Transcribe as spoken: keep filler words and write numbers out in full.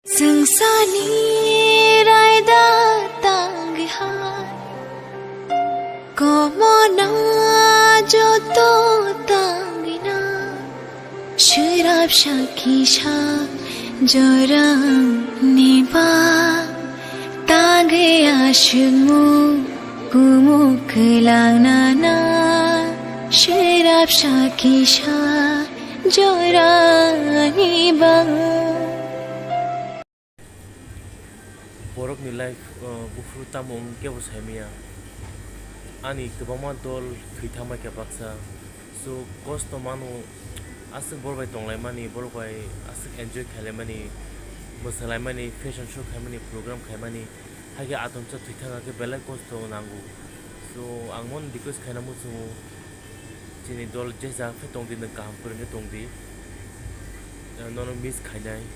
Sungsani raida tangha, komona joto tangina, shirap shakisha jorang niba, tangya shimo kumuk langnana, shirap shakisha jorang niba. Borokni life, uh, buphuru tamo wng kebo saimanya. Ani kwbangma dol thwi thangbai kha baksa. So, kosto mano, aswk borok bai tonglaimani, borok bai aswk enjoy khailaimani, mwsalaimani, fashion show khaimani, program khaimani, hakhe atomsa thwi thangkha khe belai kosto nango. So, ang bono request khaina muchungo, chini dol je jaga khe tongdi, nwng kaham kwrwng khe tongdi. Nono miss khainai.